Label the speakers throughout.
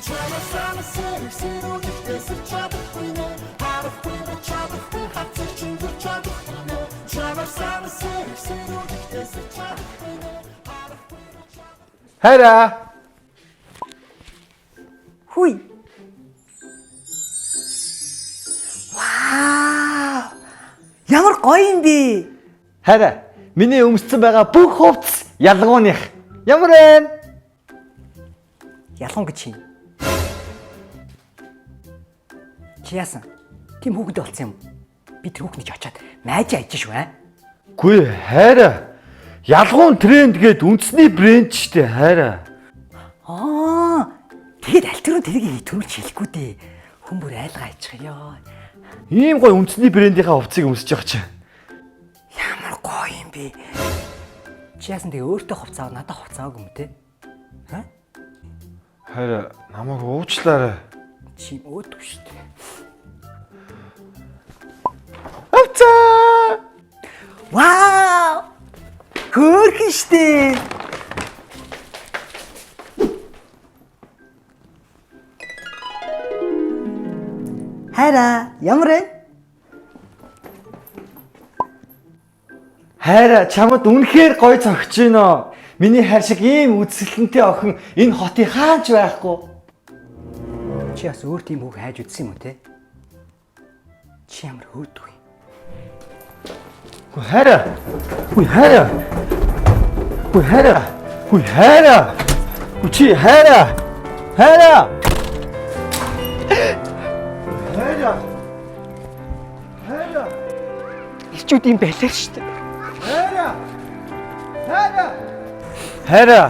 Speaker 1: Чамайг санаа сэрэг сэрүүл тэсэж чадахгүй нэ. Харахгүй ба чадахгүй хацар чин зүр чадахгүй нэ. Чамайг санаа сэрэг сэрүүл тэсэж чадахгүй нэ. Харахгүй ба чадахгүй.
Speaker 2: Хайраа.
Speaker 3: Хүй. Вау! Ямар гоё юм бэ?
Speaker 2: Хайраа. Миний өмссөн байгаа бүх хувцас ялгууных. Ямар вэ?
Speaker 3: Ялган гэж юм. Чи яасан? Тийм хүүхэд болсон юм. Би тэр хүүхний ч очиад майж айж шүү аа.
Speaker 2: Гүй хайраа. Ялгуун тренд гээд үндэсний брэнд штэ хайраа.
Speaker 3: Аа, тэгэд аль түрүү тэрийг төрүүлж хэлэхгүй дээ. Хүн бүр айлгаа айчих ёо.
Speaker 2: Ийм гоё үндэсний брендийнхаа хувцсыг өмсөж байгаа чи.
Speaker 3: Ямар гоё юм бэ? Чи яасан тэгээ өөртөө хувцас ав, надад хувцас аваагүй юм те? Ха?
Speaker 2: Хайраа намайг уучлаарай.
Speaker 3: Чи өөдөө шүү дээ.
Speaker 2: Авцаа.
Speaker 3: Вау! Хөөрхөн штэ. Хайраа, ямар вэ?
Speaker 2: Хайраа чамд үнэхээр гоё зогч гинөө. Миний хайр шиг ийм үзэсгэлэнтэй охин энэ хотын хаач байхгүй.
Speaker 3: Чи бас өөр тийм хүүг хайж үзсэн юм уу те? Чи ямар өөдөө юм?
Speaker 2: Хүү хайраа. Хүү хайраа. Хүү хайраа. Хүү хайраа. Хүү чи хайраа. Хайраа. Хайраа. Хайраа.
Speaker 3: Ирчүүд юм байлаа штэ.
Speaker 2: Хайраа. Хайраа. Хайраа.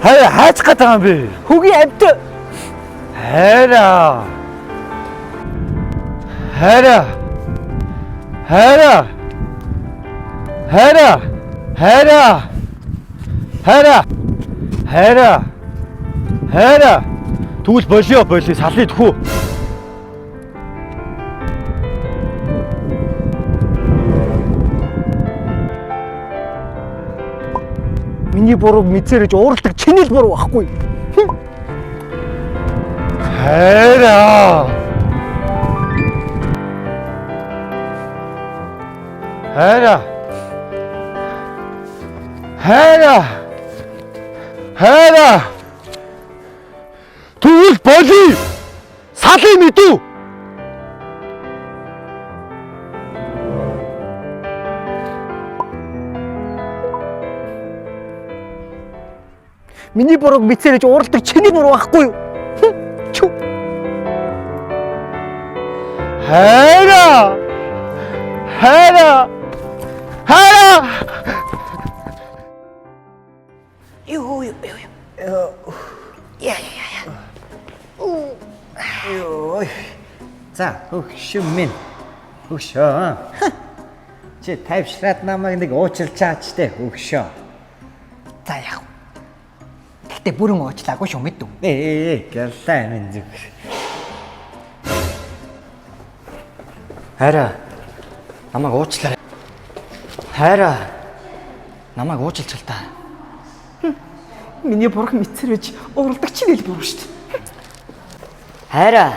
Speaker 2: Хайраа хайж гэдэг юм бэ?
Speaker 3: Хүүгийн амьд.
Speaker 2: Хайраа. Хайраа. Хайраа. Хайраа. Хайраа. Хайраа. Хайраа. Хайраа. Тэгвэл болио болио салъя тхүү.
Speaker 3: Миний бурууг мэдсэрэж ууралдаг чиний л буруу байхгүй.
Speaker 2: Хайраа. Хайраа. Хайраа. Хайраа. Тэгвэл болио. Салъя мэдүү.
Speaker 3: Миний бурууг мэдсэрэж ууралдаг чиний буруу байхгүй юу? Чү.
Speaker 2: Хайраа. Хайраа. Хайраа.
Speaker 3: Юу юу юу. Я я я.
Speaker 4: Йой. За, хөгшин минь. Хөгшөө. Чи тайвшраад намайг нэг уучлчаач те хөгшөө.
Speaker 3: За яах вэ? Гэтэ бүрэн уучлаагүй шүү мэдв.
Speaker 4: Ээ, гэлээ минь зүг. Хайраа. Намайг уучлаарай. Хайраа. Намайг уучлах л та.
Speaker 3: Миний бурх мэдсэрэж ууралдаг чиний л буруу шүү дээ.
Speaker 4: Хайраа.